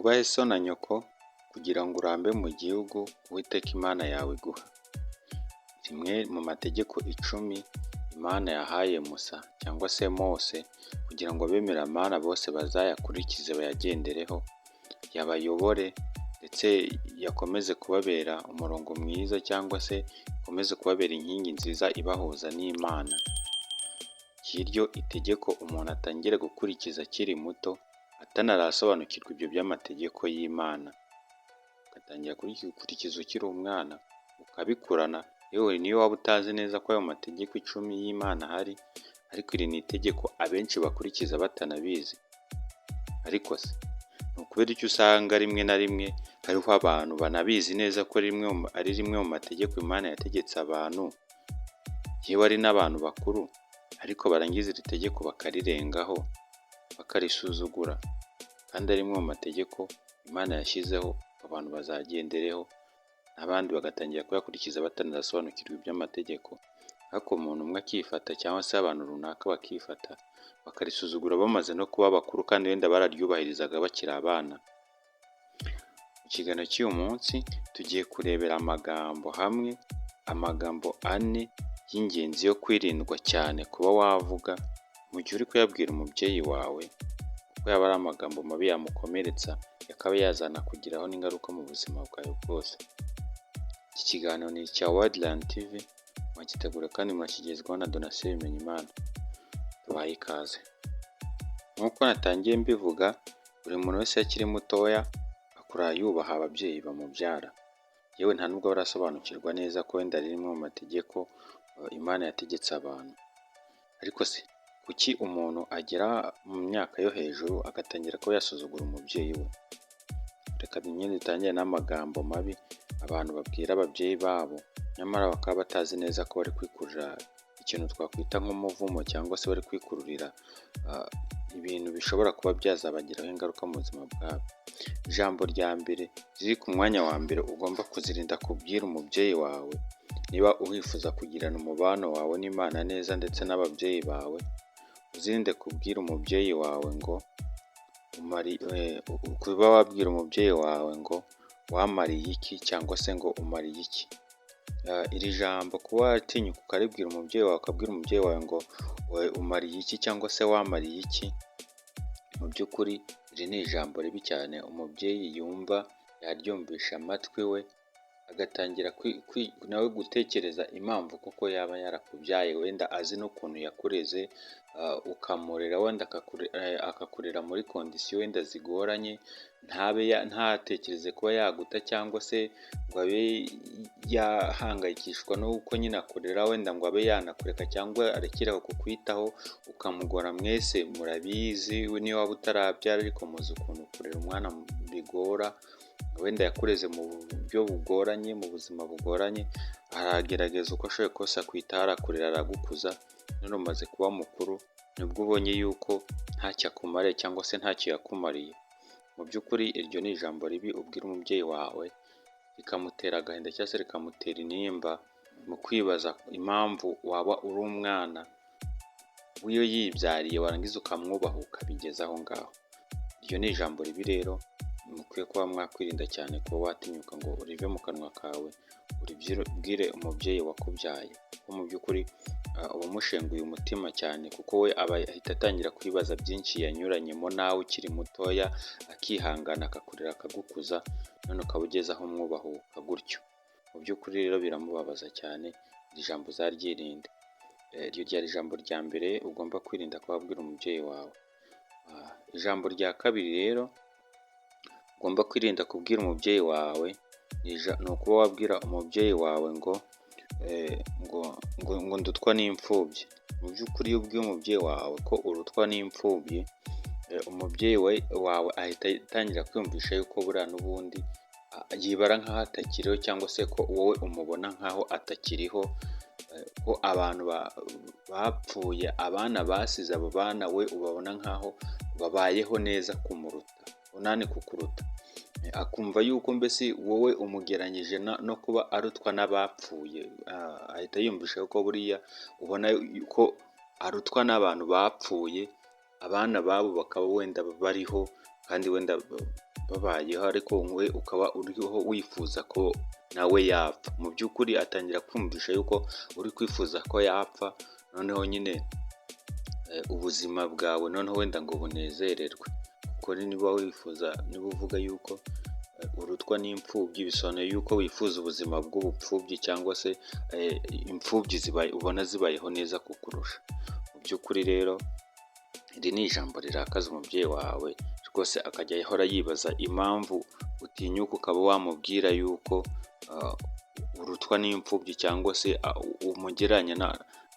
Wubahe so na nyoko kugira ngo urambe mu gihugu Uwiteka Imana yawe iguha. Rimwe mu mategeko 10 Imana yahaye Musa cyangwa se Mose kugira ngo abemeramana bose bazayakurikize bayagendereho, yabayobore ndetse yakomeze kubabera umurongo mwiza cyangwa se ikomeze kubabera inkingi nziza ibahuza n'Imana. Ngiryo itegeko umuntu atangira gukurikiza akiri muto atanarasobanukirwa ibyo by'amategeko y'Imana. Ugatangira kurikurikiza ukiri umwana, ukabikurana, yewe niyo waba utazi neza ko ayo mategeko 10 y'Imana ahari, ariko iri ni itegeko abenshi bakurikiza batanabizi. Ariko se ni ukubera iki usanga rimwe na rimwe hariho abantu banabizi neza ko rimwe ari rimwe mu mategeko Imana yategetse abantu, yewe ari n'abantu bakuru, ariko barangiza iri tegeko bakarirengaho, bakarisuzugura, kandi ari rimwe mu mategeko Imana yashyizeho abantu bazagendereho, abandi bagatangira kuyakurikiza batanasobanukirwa iby'amategeko, ariko umuntu umwe akifata cyangwa se abantu runaka bakifata, bakarisuzugura bamaze no kuba bakuru kandi wenda bararyubahirizaga bakiri abana. Mu kiganiro cy'uyu munsi tugiye kurebera amagambo hamwe, amagambo 4 y'ingenzi yo kwirindwa cyane kuba wavuga mu gihe uri kuyabwira umubyeyi wawe, kuko yaba ari amagambo mabi yamukomeretsa, akaba yazanakugiraho n'ingaruka mu buzima bwawe bwose. Iki kiganiro ni icya Wildland TV, mwagitegura kandi murakigezwaho na Donatien Bimenyimana. Tubahaye ikaze. Nk'uko natangiye mbivuga, buri muntu wese iyo akiri mutoya akura yubaha ababyeyi bamubyara. Yewe nta nubwo barasobanukirwa neza ko wenda ari rimwe mu mategeko Imana yategetse abantu. Ariko se kuki umuntu agera mu myaka yo hejuru agatangira kuba yasuzugura umubyeyi we? Reka nyine dutangire n'amagambo mabi abantu babwira ababyeyi babo, nyamara bakaba batazi neza ko bari kwikururira ikintu twakwita nk'umuvumo cyangwa se bari kwikururira ibintu bishobora kuba byazabagiraho ingaruka mu buzima bwabo. Ijambo rya mbere riri ku mwanya wa mbere ugomba kuzirinda kubwira umubyeyi wawe, niba wifuza kugirana umubano wawe n'Imana neza ndetse n'ababyeyi bawe, uzirinde kubwira umubyeyi wawe ngo kuba wabwira umubyeyi wawe ngo wamariye iki cyangwa se ngo umariye iki. Iri jambo kuba watinyuka ukaribwira umubyeyi wawe, ukabwira umubyeyi wawe ngo umariye iki cyangwa se wamariye iki, mu by'ukuri iri ni ijambo ribi cyane umubyeyi yumva yaryumvisha amatwi we, agatangira nawe gutekereza impamvu koko yaba yarakubyaye, wenda azi n'ukuntu yakureze, ukamurera wenda akakurera muri condition wenda zigoranye, ntabe ntatekereze kuba yaguta cyangwa se ngo abe yahangayikishwa n'uko nyine akurera, wenda ngo abe yanakureka cyangwa arekere aho kukwitaho, ukamugora. Mwese murabizi, niyo waba utarabyara ariko muzi ukuntu kurera umwana bigora, wenda yakureze mu buryo bugoranye, mu buzima bugoranye, aragerageza uko ashoboye kose akwitaho, arakurera, aragukuza, none umaze kuba mukuru nibwo ubonye yuko ntacyo akumariye cyangwa se ntacyo yakumariye. Mu by'ukuri iryo ni ijambo ribi ubwira umubyeyi wawe, rikamutera agahinda cyangwa se rikamutera intimba mu kwibaza impamvu waba uri umwana w'iyo yibyariye warangiza ukamwubaha ukabigeza aho ngaho. Iryo ni ijambo ribi rero mukwiye kuba mwakwirinda cyane kuba watinyuka ngo urive mu kanwa kawe uribwire umubyeyi wakubyaye, kuko mu by'ukuri uba umushenguye umutima cyane, kuko we aba ahita atangira kwibaza byinshi yanyuranyemo nawe ukiri mutoya, akihangana akakurera akagukuza, none ukaba ugeze aho umwubahuka gutyo. Mu by'ukuri rero biramubabaza cyane, iri jambo uzaryirinde. Iryo ryari ijambo rya mbere ugomba kwirinda kuba wabwira umubyeyi wawe. Ijambo rya kabiri rero ugomba kwirinda kubwira umubyeyi wawe, ni ukuba wabwira umubyeyi wawe ngo ngo ndutwa n'imfubyi. Mu by'ukuri iyo ubwiye umubyeyi wawe ko urutwa n'imfubyi, umubyeyi wawe ahita atangira kwiyumvisha yuko buriya n'ubundi yibara nk'aho atakiriho cyangwa se ko wowe umubona nk'aho atakiriho, ko abantu bapfuye, abana basize, abo bana we ubabona nk'aho babayeho neza kumuruta, unani kukuruta. Akumva yuko mbese wowe umugeranyije no kuba arutwa n'abapfuye, ahita yiyumvisha ko buriya ubona ko arutwa n'abantu bapfuye, abana babo bakaba wenda bariho. kandi wenda babayeho, ariko we ukaba uriho wifuza ko nawe yapfa. Mu by'ukuri atangira kumvisha yuko uri kwifuza ko yapfa, noneho nyine ubuzima bwawe noneho wenda ngo bunezererwe, kuko niba wifuza, niba uvuga yuko urutwa n'imfubyi, bisobanuye yuko wifuza ubuzima bw'ubupfubyi, cyangwa se imfubyi ubona zibayeho neza kukurusha. Mu by'ukuri rero iri ni ijambo rirakaza umubyeyi wawe rwose, akajya ahora yibaza impamvu utinyuka ukaba wamubwira yuko urutwa n'imfubyi, cyangwa se umugereranya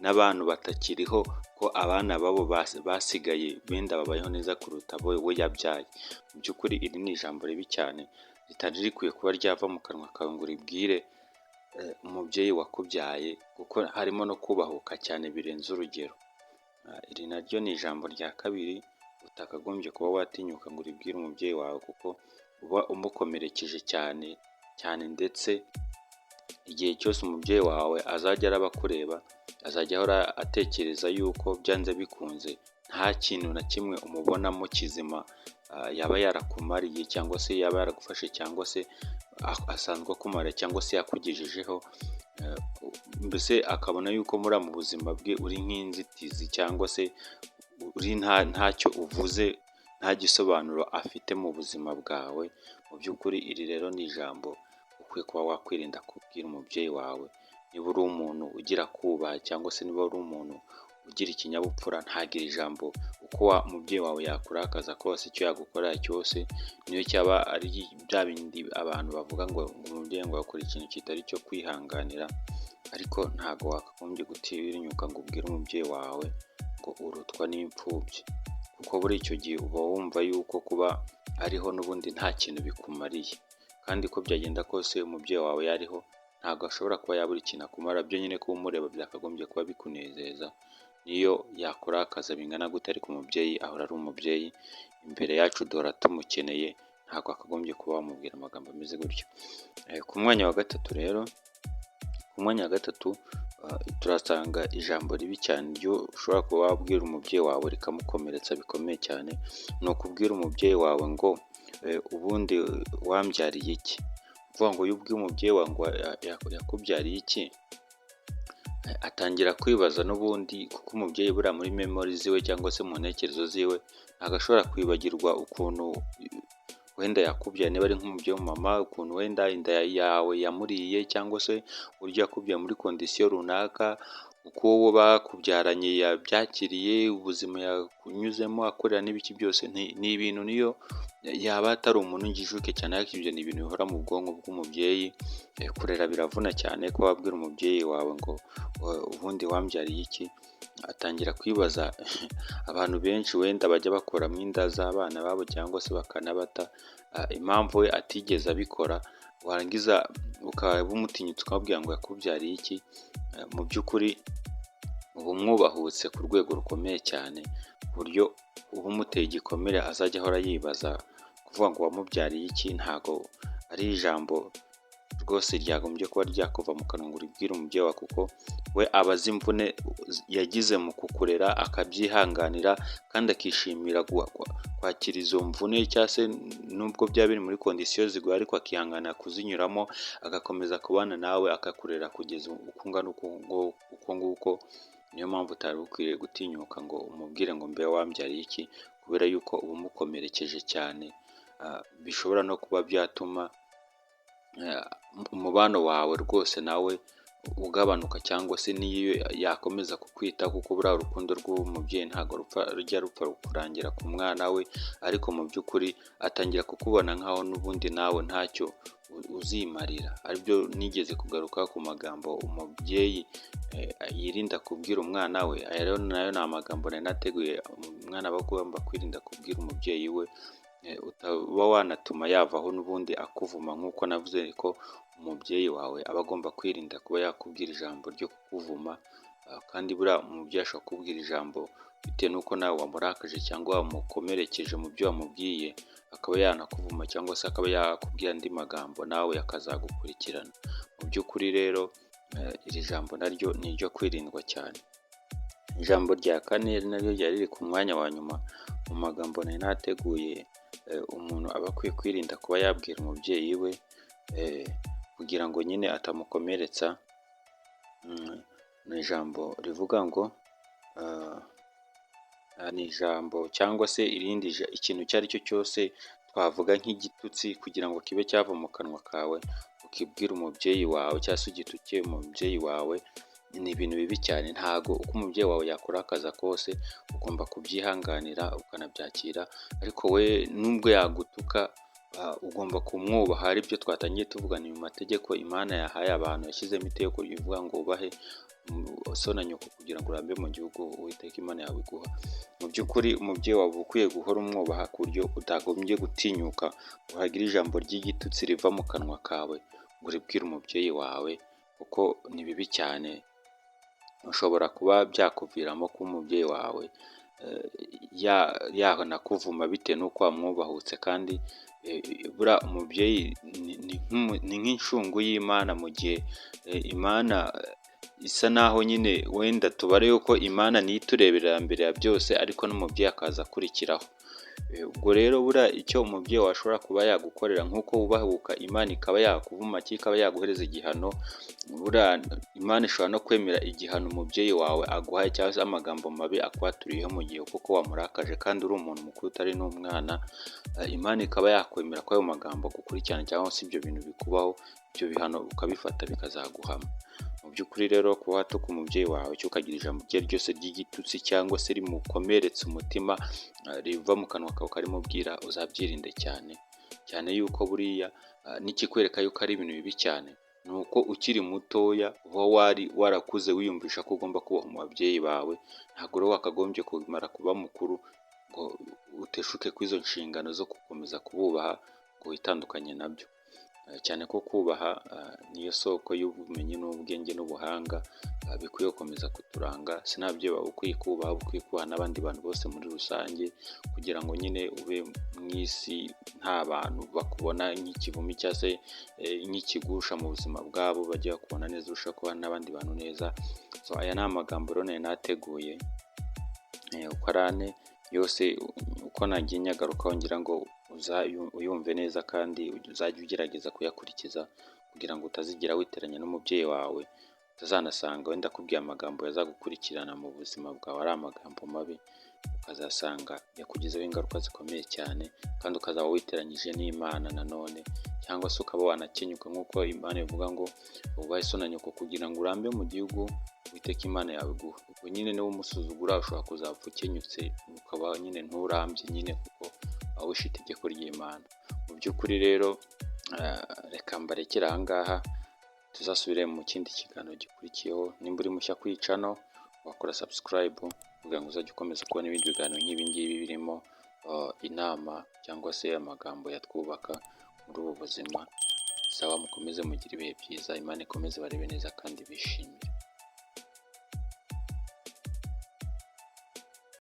n'abantu batakiriho, ko abana babo basigaye benda babayeho neza kuruta abo we yabyaye. Mu by'ukuri iri ni ijambo ribi cyane ritari rikwiye kuba ryava mu kanwa kawe ngo uribwire umubyeyi wakubyaye, kuko harimo no kubahuka cyane birenze urugero. Iri naryo ni ijambo rya kabiri utakagombye kuba watinyuka ngo uribwire umubyeyi wawe, kuko uba umukomerekeje cyane cyane, ndetse igihe cyose umubyeyi wawe azajya araba akureba, azajya ahora atekereza yuko byanze bikunze nta kintu na kimwe umubonamo kizima yaba yarakumariye, cyangwa se yaba yaragufashe, cyangwa se asanzwe akumara, cyangwa se yakugejejeho, mbese akabona yuko muri mu buzima bwe uri nk'inzitizi, cyangwa se uri ntacyo uvuze, nta gisobanuro afite mu buzima bwawe. Mu by'ukuri iri rero ni ijambo ukwiye kuba wakwirinda kubwira umubyeyi wawe. Niba uri umuntu ugira kubaha, cyangwa se niba uri umuntu ugira ikinyabupfura, ntagire ijambo uko umubyeyi wawe yakurakaza kose, icyo yagukorera cyose, niyo cyaba ari bya bindi abantu bavuga ngo umubyeyi ngo yakora ikintu kitari icyo kwihanganira, ariko ntabwo wakagombye gutinyuka ngo ubwire umubyeyi wawe ngo urutwa n'imfubyi, kuko muri icyo gihe uba wumva yuko kuba ariho n'ubundi nta kintu bikumariye, kandi uko byagenda kose umubyeyi wawe yariho ntabwo ashobora kuba yabura ikintu akumara. Byo nyine kuba umureba byakagombye kuba bikunezeza, niyo yakurakaza bingana gute, ariko umubyeyi ahora ari umubyeyi, imbere yacu duhora tumukeneye, ntabwo wakagombye kuba wamubwira amagambo ameze gutyo. Ku mwanya wa gatatu rero, ku mwanya wa gatatu turasanga ijambo ribi cyane ryo ushobora kuba wabwira umubyeyi wawe rikamukomeretsa bikomeye cyane, ni ukubwira umubyeyi wawe ngo ubundi wambyariye iki? Ukuvuga ngo iyo ubwiye umubyeyi wawe ngo yakubyariye iki, atangira kwibaza n'ubundi, kuko umubyeyi buriya muri memory ziwe cyangwa se mu ntekerezo ziwe ntabwo ashobora kwibagirwa ukuntu wenda yakubyaye, niba ari nk'umubyeyi w'umumama, ukuntu wenda inda yawe yamuriye, cyangwa se uburyo yakubyaye muri condition runaka, uko uwo bakubyaranye yabyakiriye, ubuzima yanyuzemo akorera n'ibiki byose, ni ibintu niyo yaba atari umuntu w'injijuke cyane, ariko ibyo ni ibintu bihora mu bwonko bw'umubyeyi. Kurera biravuna cyane, kuba wabwira umubyeyi wawe ngo ubundi wambyariye iki, atangira kwibaza. Abantu benshi wenda bajya bakuramo inda z'abana babo cyangwa se bakanabata, impamvu we atigeze abikora, warangiza ukaba umutinyutse ukamubwira ngo yakubyariye iki, mu by'ukuri uba umwubahutse ku rwego rukomeye cyane, ku buryo uba umuteye igikomere azajya ahora yibaza. Kuvuga ngo wamubyariye iki ntago ari ijambo rwose ryagombye kuba ryakuva mu kanwa ngo uribwire umubyeyi wawe, kuko we aba azi imvune yagize mu kukurera, akabyihanganira kandi akishimira kwakira izo mvune, cyangwa se nubwo byaba biri muri condition zigoye, ariko akihanganira kuzinyuramo, agakomeza kubana nawe, akakurera kugeza uko ungana uko nguko. Niyo mpamvu utari ukwiriye gutinyuka ngo umubwire ngo mbe wambyariye iki, kubera yuko uba umukomerekeje cyane, bishobora no kuba byatuma umubano wawe rwose nawe ugabanuka, cyangwa se n'iyo yakomeza kukwita, kuko buriya urukundo rw'umubyeyi ntabwo rujya rupfa kurangira ku mwana we, ariko mu by'ukuri atangira kukubona nkaho n'ubundi nawe ntacyo uzimarira. Aribyo nigeze kugaruka ku magambo umubyeyi yirinda kubwira umwana we. Aya rero nayo ni amagambo nari nateguye umwana aba agomba kwirinda kubwira umubyeyi we, utaba wanatuma yavaho n'ubundi akuvuma, nk'uko navuze ko umubyeyi wawe aba agomba kwirinda kuba yakubwira ijambo ryo kukuvuma, kandi buriya umubyeyi ashobora kukubwira ijambo bitewe n'uko nawe wamurakaje cyangwa wamukomerekeje mu byo wamubwiye, akaba yanakuvuma cyangwa se akaba yakubwira andi magambo nawe akazagukurikirana. Mu by'ukuri rero iri jambo naryo ni iryo kwirindwa cyane. Ijambo rya kane naryo ryari riri ku mwanya wa nyuma mu magambo nari nateguye umuntu aba akwiye kwirinda kuba yabwira umubyeyi we kugira ngo nyine atamukomeretsa. Ni ijambo rivuga ngo ni ijambo cyangwa se irindi ikintu icyo ari cyo cyose twavuga nk'igitutsi, kugira ngo kibe cyava mu kanwa kawe ukibwira umubyeyi wawe cyangwa se ugituke umubyeyi wawe, ni ibintu bibi cyane. Ntago uko umubyeyi wawe yakurakaza kose ugomba kubyihanganira ukanabyakira, ariko we nubwo yagutuka ugomba kumwubaha. Aribyo twatangiye tuvuga, ni mu mategeko Imana yahaye abantu, yashyizemo itegeko rivuga ngo wubahe so na nyoko kugira ngo urambe mu gihugu Uwiteka Imana yawe iguha. Mu by'ukuri umubyeyi wawe uba ukwiye guhora umwubaha, ku buryo utagombye gutinyuka ngo hagire ijambo ry'igitutsi riva mu kanwa kawe ngo uribwire umubyeyi wawe, kuko ni bibi cyane. Ushobora kuba byakuviramo kuba umubyeyi wawe yanakuvuma bitewe n'uko wamwubahutse. Kandi buriya umubyeyi ni nk'incungu y'Imana, mu gihe Imana isa naho nyine wenda tubare yuko Imana niyo itureberera mbere ya byose, ariko n'umubyeyi akaza akurikiraho. Ubwo rero buriya icyo umubyeyi wawe ashobora kuba yagukorera, nk'uko wubahuka Imana ikaba yakuvuma cyangwa ikaba yaguhereza igihano, buriya Imana ishobora no kwemera igihano umubyeyi wawe aguhaye cyangwa se amagambo mabi akwaturiyeho mu gihe koko wamurakaje kandi uri umuntu mukuru utari n'umwana, Imana ikaba yakwemera ko ayo magambo agukurikirana cyangwa se ibyo bintu bikubaho, ibyo bihano ukabifata bikazaguhama. Mu by'ukuri rero kuba watuka umubyeyi wawe cyangwa ukagira ijambo iryo ari ryo ryose ry'igitutsi cyangwa se rimukomeretsa umutima riva mu kanwa kawe ukarimubwira, uzabyirinde cyane cyane, yuko buriya n'ikikwereka yuko ari ibintu bibi cyane ni uko ukiri mutoya uba wari warakuze wiyumvisha ko ugomba kubaha ababyeyi bawe. Ntabwo rero wakagombye kumara kuba mukuru ngo uteshuke kuri izo nshingano zo gukomeza kububaha ngo witandukanye nabyo, cyane ko kubaha niyo soko y'ubumenyi n'ubwenge n'ubuhanga bikwiye gukomeza kuturanga. Si n'ababyeyi bawe ukwiye kubaha, ukwiye kubaha n'abandi bantu bose muri rusange, kugira ngo nyine ube mu isi nta bantu bakubona nk'ikivumi cyangwa se nk'ikigusha mu buzima bwabo, bajye bakubona neza, urushaho kubana n'abandi bantu neza. So aya ni amagambo rero nari nateguye uko ari ane yose, uko nagiye nyagarukaho, ngira ngo uyumve neza kandi uzajye ugerageza kuyakurikiza kugira ngo utazigera witeranya n'umubyeyi wawe, utazanasanga wenda akubwiye amagambo yazagukurikirana mu buzima bwawe ari amagambo mabi, ukazasanga yakugizeho ingaruka zikomeye cyane kandi ukazaba witeranyije n'Imana nanone, cyangwa se ukaba wanakenyuka, nk'uko Imana ivuga ngo wubahe so na nyoko kugira ngo urambe mu gihugu Uwiteka Imana yawe iguha. Ubwo nyine niba umusuzugura ushobora kuzapfa ukenyutse, ukaba nyine nturambye nyine kuko wishe itegeko ry'Imana. Mu by'ukuri rero reka mbarekere aha ngaha, tuzasubire mu kindi kiganiro gikurikiyeho. Nimba uri mushya kuri channel, wakora subscribe kugira ngo uzajye ukomeza kubona ibindi biganiro nk'ibi ngibi birimo inama cyangwa se amagambo yatwubaka muri ubu buzima. Sawa, mukomeze mugire ibihe byiza, Imana ikomeze barebe neza kandi bishimire.